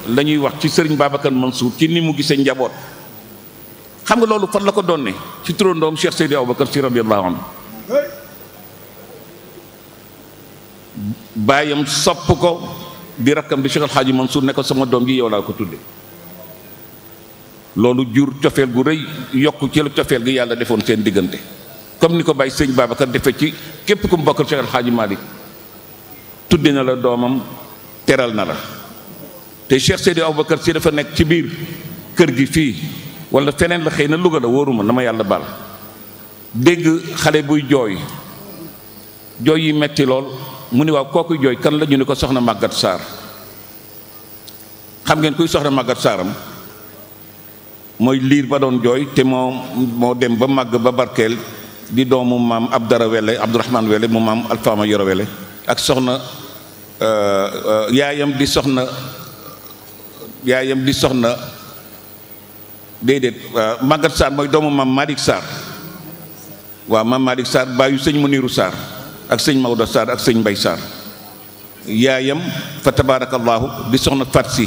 la ñuy wax ci sëriñ Babacar Mansour ci ni mu gisee njaboot. xam nga loolu fan la ko doon ne ci turandoom Cheikh Seydi Aboubacar Sy radiyallahu anhu baayam sopp ko di rakkam di Cheikh El Hadji Mansour ne ko sama doom ji yow laa ko tudde loolu jur cofeel gu rëy yokk ci la cofeel gi yàlla defoon seen diggante comme ni ko bàyyi sëñ Babacar defe ci képp ku mu bokkal Cheikh El Hadji Malick tudde na la doomam teral na la te Cheikh Seydi Aboubacar Sy dafa nekk ci biir kër gi fii wala feneen la xëy na Louga la wóoruma na ma yàlla baal dégg xale buy jooy yi metti lool mu ni waaw kookuy jooy kan la ñu ne ko soxna Maguette Sarr xam ngeen kuy soxna Maguette Sarram mooy liir ba doon jooy te moo dem ba màgg ba barkeel di doomu maam Abdara Wele Abdourahmane Wele mu maam Alfama Yoro Wele ak soxna yaayam di soxna déedéet Maguette Sarr mooy doomu maam Malick Sarr waaw maam Malick Sarr bàyyu sëñ Muniru Sarr ak sëñ Maodo Sarr ak sëñ Mbay Sarr yaayam fa tabarakallahu di soxna Fatsi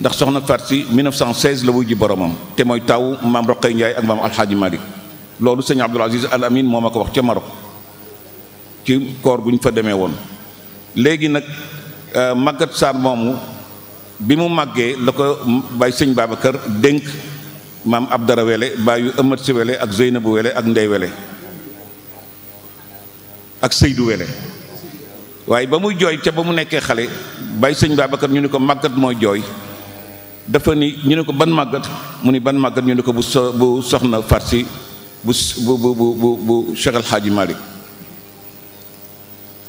ndax soxna Fatsi 1916 la wuy ji boromam te mooy taw maam Roqay Ndiaye ak maam Alxaaji Malick loolu sëñ Abdoul Aziz Al Amin moo ma ko wax ca Maroc ci koor gu ñu fa demee woon léegi nag Maguette Sarr moomu bi mu màggee la ko bàyyi sëñ Babacar dénk maam Abdara Wele bàyyu Ëmat Si Wele ak Zeynabu Wele ak Ndey Wele ak Seydou Wele waaye ba muy jooy ca ba mu nekkee xale bàyyi sëñ Babacar ñu ne ko Maguette mooy jooy dafa ni ñu ne ko ban Maguette mu ni ban Maguette ñu ne ko bu soxna Farsi bu Cheikh El Hadji Malick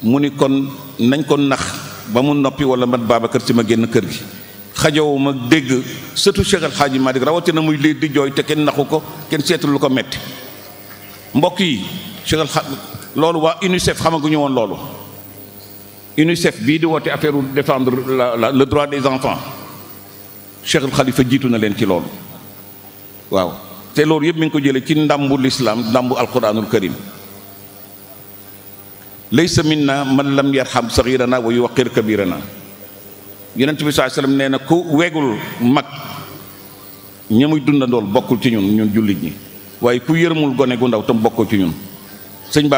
mu ni kon nañ ko nax ba mu noppi wala man Babacar si ma génn kër gi xajow ma dégg surtout Cheikh El Hadji Malick rawatina muy lii di jooy te kenn naxu ko kenn seetul lu ko metti mbokk yi Cheikh El Hadji loolu waa UNICEF xamaguñu woon loolu UNICEF bii di woote affaire défendre le droit des enfants Cheikh El Khalifa jiitu na leen ci loolu waaw te loolu yëpp mi ngi ko jëlee ci ndàmbu lislaam ndàmbu alquranul karim laysa minna man lam yarham saghirana wa yuwaqir kabirana yonent bi sallallahu alayhi wasallam nee na ku wegul mag ña muy dundandool bokkul ci ñun jullit ñi waaye ku yërmul gone gu ndaw tam bokkul ci ñun sëñ